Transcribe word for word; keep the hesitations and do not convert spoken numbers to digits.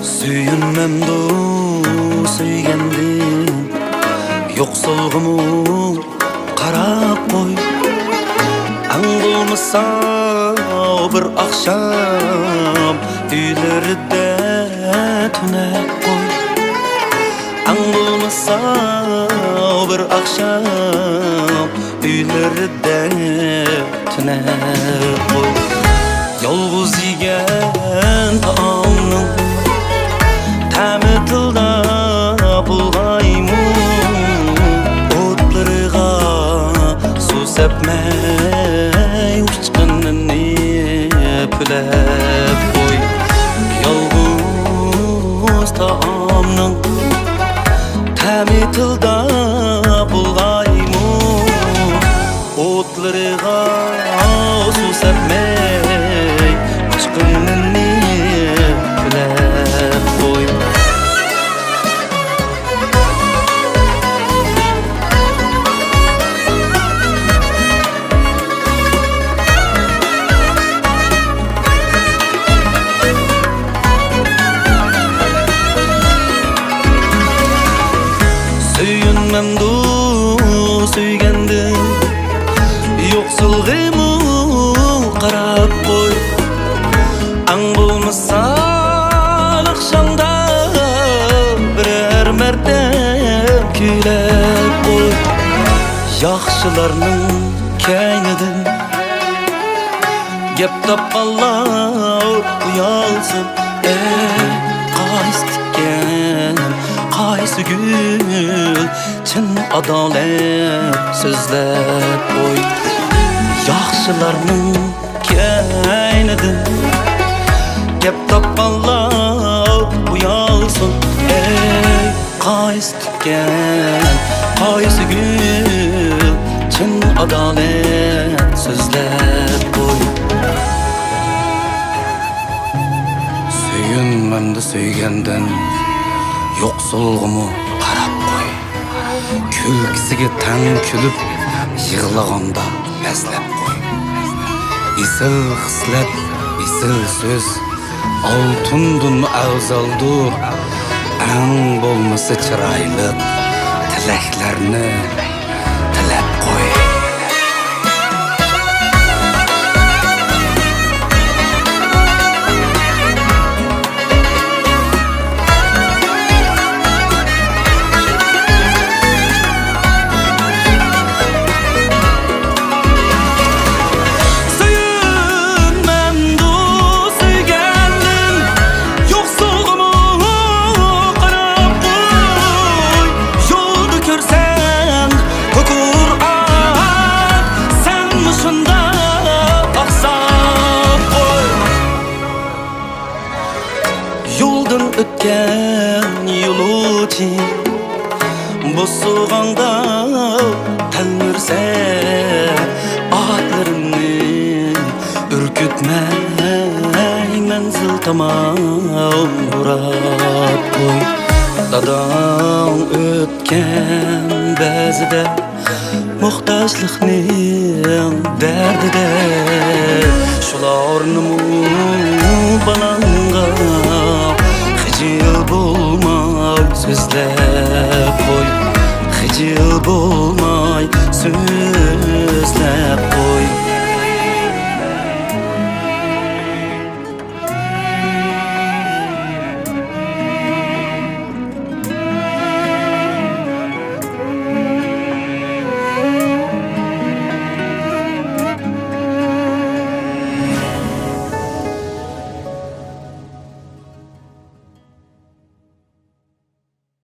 سۆيۈنمەمدۇ سۆيگەندىن، يوقسۇلغىمۇ قاراپ قوي. ئەڭ بولمىسا بىر ئاخشام ئۆيلىرىدە تۈنەپ قوي. ئەڭ بولمىسا بىر ئاخشام ئۆيلىرىدە تۈنەپ قوي. يالغۇز يېگەن تائامنىڭ تەمى تىلدا بولغايمۇ، ئوتلىرىغا سۇ سەپمەي ئۇچقىنىنى پۈلەپ قوي. يالغۇز تائامنىڭ تەمى تىلدا بولغايمۇ، ئوتلىرىغا سۇ سەپمەي ئۇچقىنىنى پۈلەپ قوي. سۆيۈنمەمدۇ سۆيگەندىن، يوقسۇلغىمۇ قاراپ قوي. ئەڭ بولمىسا ئاخشامدا بىرەر مەرتەم كۈيلەپ قوي. ياخشىلارنىڭ كەينىدىن گەپ تاپقانلار ئۇيالسۇن. ئەي، قايسى تىكەن، قايسى گۈل، چىن ئادالەت سۆزلەپ قوي. ياخشىلارنىڭ كەينىدىن گەپ تاپقانلار ئۇيالسۇن. ئەي، قايسى تىكەن، قايسى گۈل، چىن ئادالەت سۆزلەپ قوي. سۆيۈنمەمدۇ سۆيگەندىن، يوقسۇلغىمۇ قاراپ قوي. كۈلكىسىگە تەڭ كۈلۈپ، يىغلىغاندا بەزلەپ قوي. ئېسىل خىسلەت، ئېسىل سۆز، ئالتۇندىنمۇ ئەۋزەلدۇر. ئەڭ بولمىسا چىرايلىق تىلەكلەرنى تىلەپ قوي. سۆيۈنمەمدۇ سۆيگەندىن، يوقسۇلغىمۇ قاراپ قوي. يولدا كۆرسەڭ كۇكۇر ئات، سەنمۇ شۇنداق ئاقساپ قوي. يولدىن ئۆتكەن يولۇچى بوسۇغاڭدا تەلمۈرسە، ئاتلىرىمنى ئۈركۈتمەي مەنزىل تامان بۇراپ قوي. داداڭ ئۆتكەن بەزىدە موھتاجلىقنىڭ دەردىدە، شۇلارنىمۇ بالاڭغا خىجىل بولماي سۆزلەپ